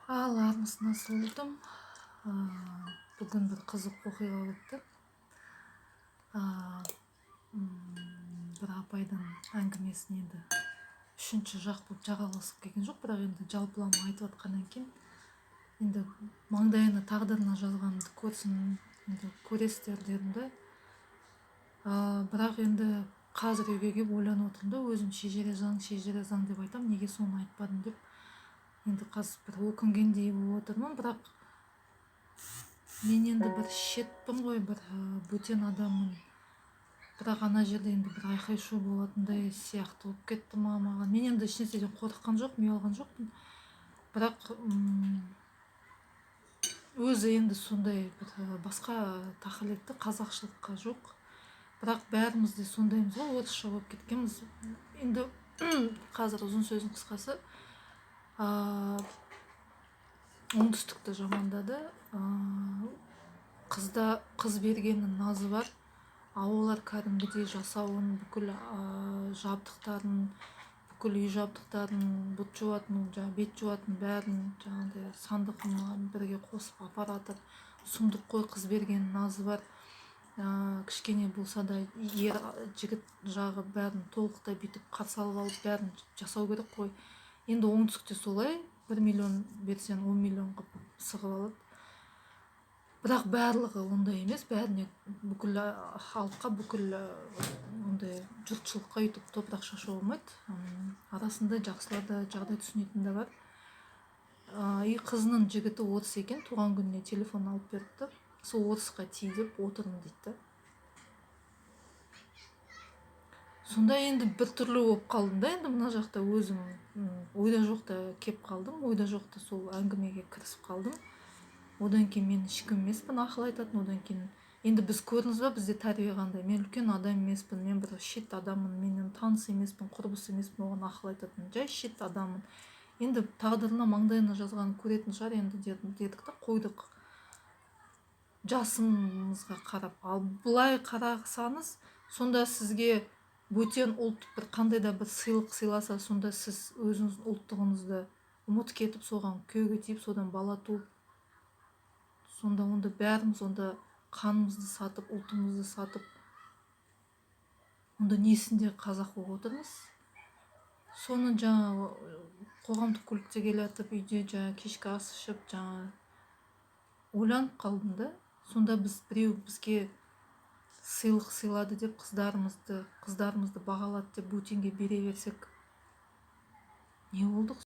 Ал армысың, асыл. Бүгін бір қызық оқиға өтті. Бір апайдың әңгімесін енді үшінші жақ болып жағаласып келген жоқ, бірақ енді жалпылама айтып жатқаннан кейін енді маңдайына, тағдырына жазғанымды көрсін, енді көресіздер дедім да. Бірақ енді қазір үйге келіп ойланып отырмын да, өзім шежіре заң, шежіре заң деп айтамын, неге соны айтпадым деп енді қазір бір өкінгендей болып отырмын. Бірақ мен енді бір шетпін ғой, бір бөтен адаммын. Бірақ ана жерде енді бір айқай шу болатындай сияқты болып кетті ма маған. Мен енді ешнәрседен қорыққан жоқпын, ұялған жоқпын, бірақ өзі енді сондай бір басқа тақылетті қазақшылыққа жоқ. Бірақ бәріміз де сондаймыз ғой, орысша болып кеткенбіз енді. Қазір ұзын сөздің қысқасы, оңтүстікті жамандады. Қызда қыз бергеннің назы бар, а олар кәдімгідей жасауын, бүкіл жабдықтарын, бүкіл үй жабдықтарын, бұт жуатын, жаңағы бет жуатын, бәрін жаңағыдай сандығына бірге қосып апаратыр. Сұмдық қой, қыз бергеннің назы бар. Кішкене болса да ер жігіт жағы бәрін толықтай бүйтіп қарсы алып алып, бәрін жасау керек қой. Енді оңтүстікте солай, 1 миллион берсең, 10 миллион қылып сығып алады. Бірақ барлығы ондай емес, бәріне, бүкіл халыққа, бүкіл ондай жұртшылыққа өйтіп топырақ шашуға болмайды. Арасында жақсылар да, жағдай түсінетін де бар. И қызының жігіті орыс екен, туған күніне телефон алып беріпті. Сол орысқа ти деп отырмын дейді да. Сонда енді біртүрлі болып қалдым да. Енді мына жақта өзім ойда жоқта кеп қалдым, ойда жоқта сол әңгімеге кірісіп қалдым. Одан кейін мен ешкім емеспін ақыл айтатын. Одан кейін енді біз, көрдіңіз ба, бізде тәрбие қандай? Мен үлкен адам емеспін, мен бір шет адаммын, мен енді таныс емеспін, құрбысы емеспін оған ақыл айтатын, жай шет адаммын. Енді тағдырына, маңдайына жазғанын көретін шығар енді дедік та қойдық жасымызға қарап. Ал былай қарасаңыз, сонда сізге бөтен ұлт бір қандай да бір сыйлық сыйласа, сонда сіз өзіңіздің ұлттығыңызды ұмытып кетіп, соған күйеуге тиіп, содан бала туып, сонда онда бәріміз онда қанымызды сатып, ұлтымызды сатып, онда несінде қазақ болып отырмыз? Соны жаңағы қоғамдық көлікте келе жатып, үйде жаңа кешкі ас ішіп, жаңа ойланып қалдым да. Сонда біз біреу бізге сыйлық сыйлады деп, қыздарымызды бағалады деп бөтенге бере берсек, не болдық?